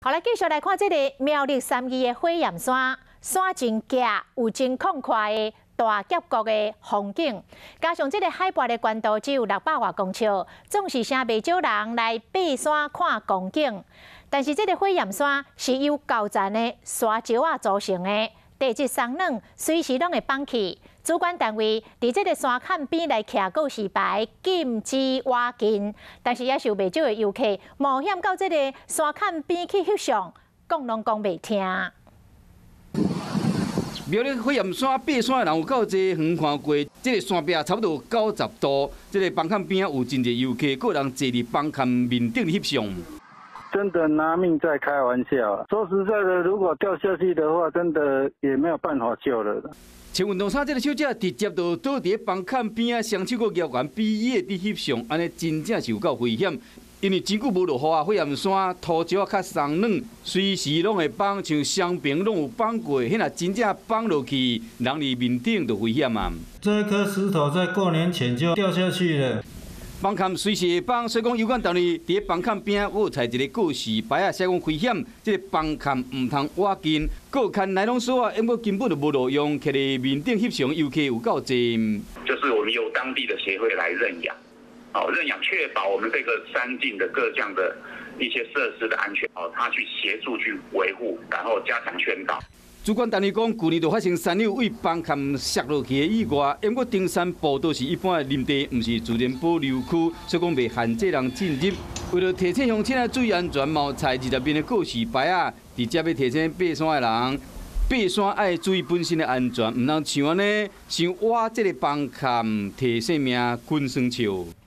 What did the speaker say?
好來，繼續來看這個苗栗三義的火焰山，山真崎，有真曠闊的大峽谷的風景，加上這個海拔的懸度只有600外公尺，總是誠袂少人來爬山看風景。但是這個火焰山是由厚層的沙石仔組成的，地質鬆軟，隨時攏會崩去。主管單位佇這個山崁邊來徛告示牌，禁止倚近，但是也是有袂少的遊客冒險到這個山崁邊去翕相，講攏講袂聽。苗栗火焰山爬山的人有夠濟，遠看過，這個山壁差不多90度，這個崩崁邊有真濟遊客，閣有人坐佇崩崁面頂翕相。真的拿命在開玩笑。說實在的，如果掉下去的話，真的也沒有辦法救了。穿運動衫這個小姐直接就倒佇崩崁邊仔，雙手閣舉懸比耶佇翕相，按呢真正是有夠危險。因為真久無落雨啊，火焰山土石仔較鬆軟，隨時攏會崩，像雙爿攏有崩過，彼若真正崩落去，人佇面頂就危險啊。這顆石頭在過年前就掉下去了。崩崁隨時會崩，所以講有關單位佇崩崁邊仔，閣有設一個告示牌仔，寫講危險，這個崩崁毋通倚近。閣有牽尼龍索仔，毋過根本就無路用，徛佇面頂翕相遊客有夠濟。就是我們由當地的協會來認養，哦，認養確保我們這個山徑的各項的一些設施的安全，哦，他去協助去維護，然後加強宣導。主管單位講，舊年就發生山友對崩崁摔落去的意外，毋過登山步道是一般的林地，毋是自然保留區，所以講袂限制人進入。為著提醒鄉親仔注意安全，嘛有設20面的告示牌仔，佇遮欲提醒爬山的人，爬山愛注意本身的安全，毋通像按呢，想倚這個崩崁，提性命滾耍笑。